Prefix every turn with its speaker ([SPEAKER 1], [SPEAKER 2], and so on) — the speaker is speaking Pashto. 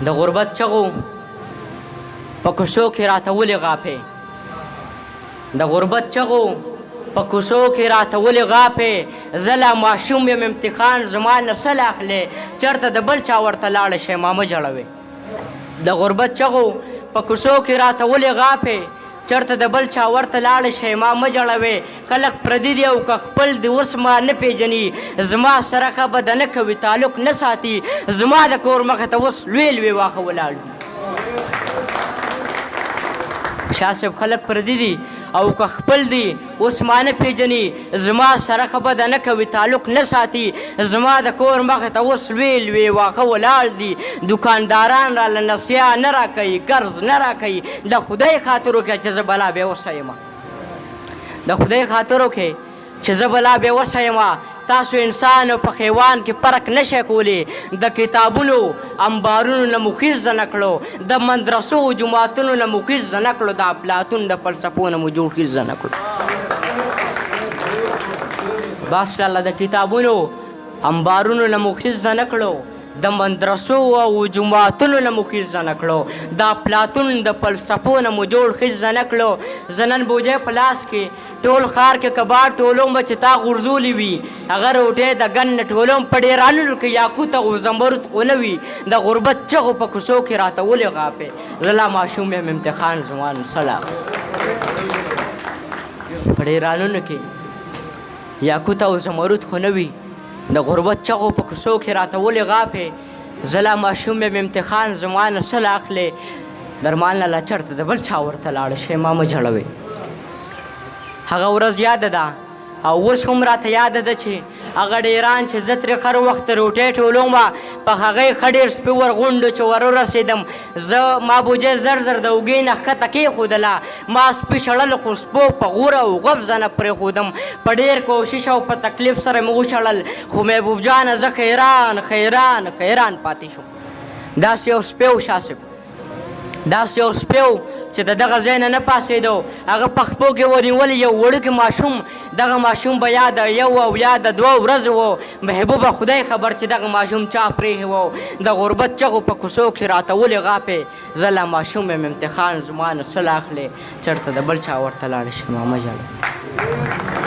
[SPEAKER 1] د غربت چغو په کوڅو کې راته ولې غاپې؟ د غربت چغو په کوڅو کې راته ولې غاپې؟ زه لا ماشوم یم، امتحان زما نه څه له اخلې؟ چېرته د بل چا ورته لاړه شې، ما مه ژړوې. د غربت چغو په کوڅو کې راته ولې غاپې؟ چرته د بل چا ورته لاړ شې، ما مه ژړوې. خلک پردي دي او که خپل دي، اوس ما نه پېژني، زما سره ښه بده نه کوي، تعلق نه ساتي، زما د کور مخې ته اوس لوی لوی واښه ولاړ دي. شاه صاحب، خلک پردي دي او که خپل دي، اوس ما نه پېژني، زما سره ښه بده نه کوي، تعلق نه ساتي، زما د کور مخې ته اوس لوی لوی واښه ولاړ دي. دوکانداران راله نسیا نه راکوي، قرض نه راکوي. د خدای خاطر وکړه چې زه بلا بېوسه یم. د خدای خاطر وکړئ چې زه بلا بېوسه یم. تاسو انسان او په حیوان کې فرق نه شئ کولی. د کتابونو انبارونو نه مو خیز نه کړو، د مدرسو جوماتونو نه مو خیز نه کړو، د افلاطون د فلسفو نه مو جوړ خیز نه کړو. بس الله، د کتابونو انبارونو نه مو خیز نه کړو، د مدرسو او جوماتونو نه مو خیز نه کړو، د افلاطون د فلسفو نه مو جوړ خیز نه کړو. زه نن بوجۍ په لاس کې ټول ښار کې کباړ ټولوم، چې تا غورځولي وي هغه روټۍ د ګن نه ټولوم. په ډېرانونو کې یاقوت او زمرد خو نه وي. د غربت چغو په کوڅو کې راته ولې غاپې؟ زه لا ماشوم یم، امتحان زما څه لا. په ډېرانونو کې یاقوت او زمرد خو نه وي. د غربت چغو په کوڅو کې راته ولې غاپې؟ زه لا ماشوم یم، امتحان زما نه څه له اخلې؟ درمان لالا، چېرته د بل چا ورته لاړه شې، ما مه ژړوې. هغه ورځ یاده ده او اوس هم راته یاده ده چې هغه ډېران چې زه ترې هر وخت روټۍ ټولوم، په هغه یې ښه ډېر سپي ورغونډو. چې ور ورسېدم زه، ما بوجۍ زر زر د اوږې نه ښکته کېښودله. ما سپي شړل، خو سپو په غوره او غوبزه نه پرېښودم. په ډېر کوشش او په تکلیف سره مې وشړل، خو محبوب جانه، زه حیران حیران حیران پاتې شوم. داسې یو سپی و، شاه صاحب، داسې یو سپی و چې د دغه ځای نه نه پاڅېدو. هغه په خپو کې ونیولی یو وړوکی ماشوم، دغه ماشوم به یا د یو او یا د دوو ورځو و. محبوبه، خدای خبر چې دغه ماشوم چا پرېښی و. د غربت چغو په کوڅو کښې راته ولې غاپې؟ زه لا ماشوم یم، امتحان زما نه څه له اخلې؟ چېرته د بل چا ورته لاړ شې، ما مه ژاړه.